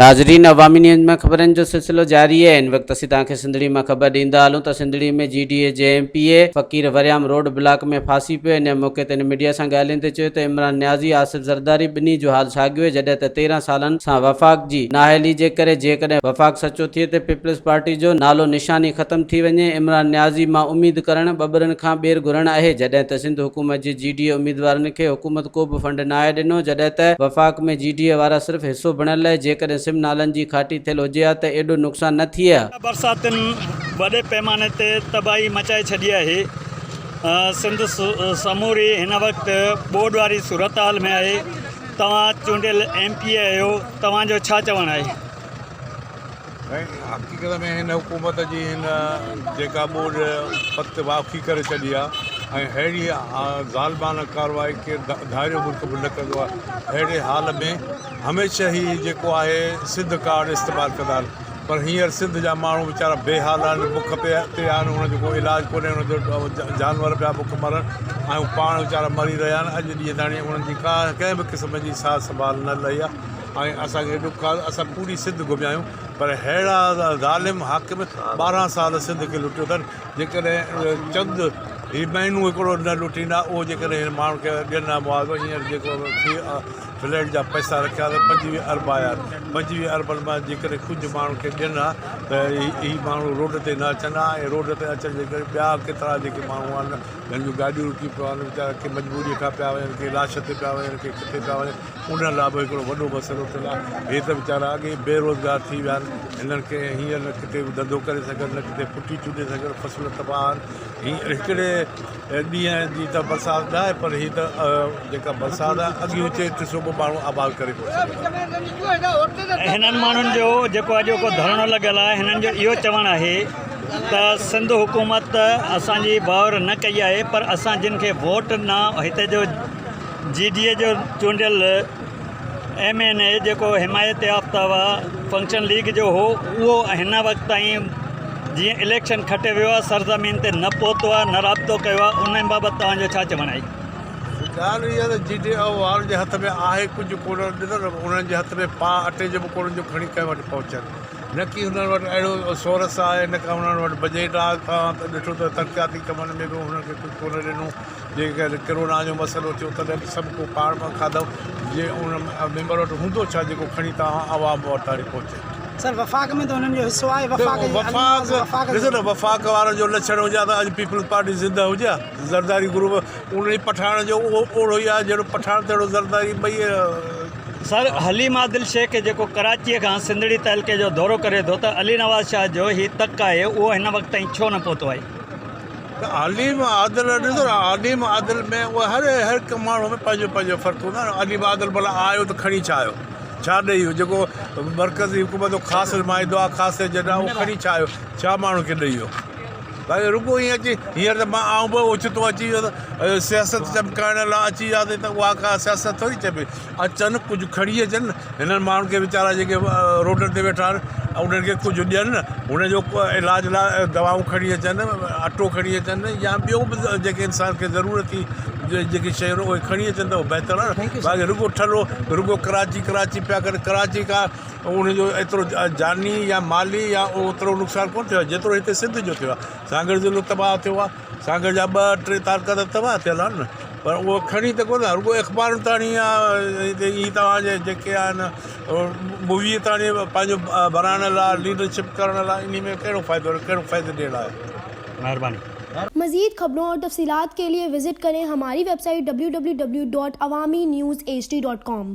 ناظرين عوامي نيوز ۾ خبرن جو سلسلو جاري آهي هن وقت اسين توهان کي سنڌڙي مان خبر ڏيندا هلون ته سنڌڙي ۾ جي ڊي اي جي ايم پي اي فقير وريام روڊ بلاڪ ۾ ڦاسي پيو ان موقعي تي هن ميڊيا سان ڳالهيندي چيو ته عمران نيازي آصف زرداري ٻنهي جو حال ساڳيو آهي جڏهن ته 13 سالن سان وفاق جي نااهلي جي ڪري جيڪڏهن وفاق سچو ٿئي ته پيپلز پارٽي جو نالو نشان ئي ختم ٿي وڃي عمران نيازي مان اميد ڪرڻ ٻٻرن کان ٻير گهرڻ آهي جڏهن ته سنڌ حڪومت جي جي ڊي اي اميدوارن کي حڪومت ڪو به فنڊ ناهي ڏنو، جڏهن ته وفاق ۾ جي ڊي اي وارا صرف حصو بڻيل آهي، جيڪڏهن سم نالن جي کاٽي ٿيل هجي ها ته ايڏو نقصان نه ٿئي ها. برساتن وڏي پئماني تي تباهي مچائي ڇڏي آهي، سنڌ سموري هن وقت ٻوڏ واري صورتحال ۾ آهي، توهان چونڊيل ايم پي اي آهيو، توهان جو ڇا چوڻ آهي؟ سائين حقيقت ۾ هن حڪومت جي هن جيڪا ٻوڏ پت واکي ڪري ڇڏي آ ۽ ههڙي ظالمانه ڪارروائي ڪير ڌاريو ملڪ به نه ڪندو آ اهڙي حال ۾ هميشه هي جيڪو آهي سنڌ ڪارڊ استعمال ڪندا آهن پر هينئر سنڌ جا ماڻهو ويچارا بي حال آهن بک پي تي آهن انهن جو ڪو علاج ڪونهي انهن جو جانور پيا بک مرن ۽ پاڻ ويچارا مري رهيا آهن اڄ ڏينهن تاڻي انهن جي ڪا ڪنهن به قسم جي سار سنڀال نه لهي آ ۽ اسان کي ڏک آ اسان پوري سنڌ گهميا آهيون پر ههڙا ظالم حاڪم 12 سال سنڌ کي لٽيو اٿن جيڪڏهن چند هي مهينو هڪڙو نه لٽيندا اهو جيڪڏهن هن ماڻهن کي ڏين ها معاوضو هينئر جيڪو فليٽ جا پئسا رکيا اٿن 25 ارب آيا آهن 25 اربن مان جيڪڏهن ڪجهه ماڻهن کي ڏين ها ته هي ماڻهو روڊ تي نه اچن ها ۽ روڊ تي اچڻ جي ڪري ٻيا ڪيترا جيڪي ماڻهو آهن جن جون گاڏيون رڪي پيون آهن ويچارا ڪي مجبوري کان پيا وڃن ڪي لاش تي پيا وڃن ڪي ڪٿي پيا وڃن انهن لاء به هڪڙو وڏو مسئلو ٿيل آهي. هي ته ويچارا اڳي ئي بيروزگار ٿي ويا آهن. هنن کي هينئر نه ڪٿي به ڌنڌو ڪري سگهن نه ڪٿي پٽي چونڊي سگهن. فصل تباهه آهن. هينئر هڪڙي ڏينهن جي ته برسات نه آهي پر هي ته جيڪا برسات آهي اڳيون چيٽ سو به ماڻهو آباد ڪري ڪونه سگهندا. هنن ماڻهن جو جيڪو اڄوڪو ڌرڻو لڳل آهي هنن جو اهو چوڻ آهي ته سنڌ حڪومت اسان جي باور نه ڪئي آهي پر اسان جن کي ووٽ نه هتي جو جي ڊي اي جو چونڊيل ايم اين اي جيڪو حمايت يافته فنڪشن ليگ جو هو اهو هن وقت تائين جيئن اليڪشن کٽي ويو آهي سرزمين تي نه پهتو آهي نه رابطو ڪيو آهي ان بابت توهان جو ڇا چوڻ آهي؟ ڳالهه اها ته جي ڊي اي وارن جي هٿ ۾ آهي ڪجهه ڪونه ڏسو نه انهن جي هٿ ۾ پاء اٽي جو به ڪونه جو کڻي ڪنهن وٽ پهچن نه ڪي انهن وٽ اهڙو سورس آهي نه ڪا انهن وٽ بجيٽ آهي توهان ته ڏٺو ته ترقياتي ڪمن ۾ به انهن کي ڪجهه ڪونه ڏنو جيڪڏهن ڪرونا جو مسئلو ٿيو تڏهن به سڀ ڪو پاڻ مان کاڌو جي ان ميمبر وٽ هوندو ڇا جيڪو کڻي توهان عوام وٽ تائين پهچي. سر وفاق ۾ ته انهن جو حصو آهي وفاق جي وفاق ڏسو نه وفاق وارن جو لڇڻ هجي ها ته اڄ پيپلز پارٽي زنده هجي ها زرداري گروپ ان پٺاڻ جو اهو اوڙو ئي آهي جهڙو پٺاڻ تهڙو زرداري ٻئي. سر حليم عادل شيخ جيڪو ڪراچيء کان سنڌڙي تعلقي جو دورو ڪري ٿو ته علي نواز شاهه جو هي تڪ آهي اهو هن وقت تائين ڇو نه پهتو آهي؟ ته عليم عادل ڏسو نه عليم عادل ۾ اهو هر هر هڪ ماڻهو ۾ پنهنجو پنهنجو فرق هوندو آهي نه عليم عادل ڀلا آيو ته کڻي ڇا آيو ڇا ڏئي ويو جيڪو مرڪزي حڪومت جو خاص نمائندو آهي خاص ايجنٽ آهي اهو کڻي ڇا آيو ڇا ماڻهن کي ڏئي ويو باقي رڳو ائين اچي هينئر ته مان آئون به اوچتو اچي ويو ته سياست چمڪائڻ لاء اچي وياسي ته اها ڪا سياست ٿوري چئبي اچن ڪجهه کڻي اچن هنن ماڻهن کي ويچارا جيڪي روڊن تي ويٺا آهن انهن کي ڪجهه ڏين هن جو علاج لاء دوائون کڻي اچن اٽو کڻي اچن يا ٻيو به جيڪي انسان کي ضرورت ٿي جيڪي شيون اهي کڻي اچن ته بهتر آهي نه باقي رڳو ٺلهو رڳو ڪراچي ڪراچي پيا ڪن ڪراچي کا ان جو ايترو جاني يا مالي يا اوترو نقصان ڪونه ٿيو آهي جيترو هتي سنڌ جو ٿيو آهي سانگهڙ ضلعو تباهه ٿيو آهي سانگهڙ جا ٻه ٽي تعلقا ته تباهه ٿيل آهن نه پر اهو کڻي ته ڪونه رڳو اخبارن تاڻي يا هي توهان جي جيڪي آهن مووي تاڻي پنهنجو بڻائڻ لاء ليڊرشپ ڪرڻ لاء انهي ۾ ڪهڙو فائدو ڪهڙو فائدو ڏيڻ آهي. مهرباني. مزيد خبرون اور تفصيلات کے لئے وزٽ کریں ہماری ویب سائٹ www.awamiNewsHD.com.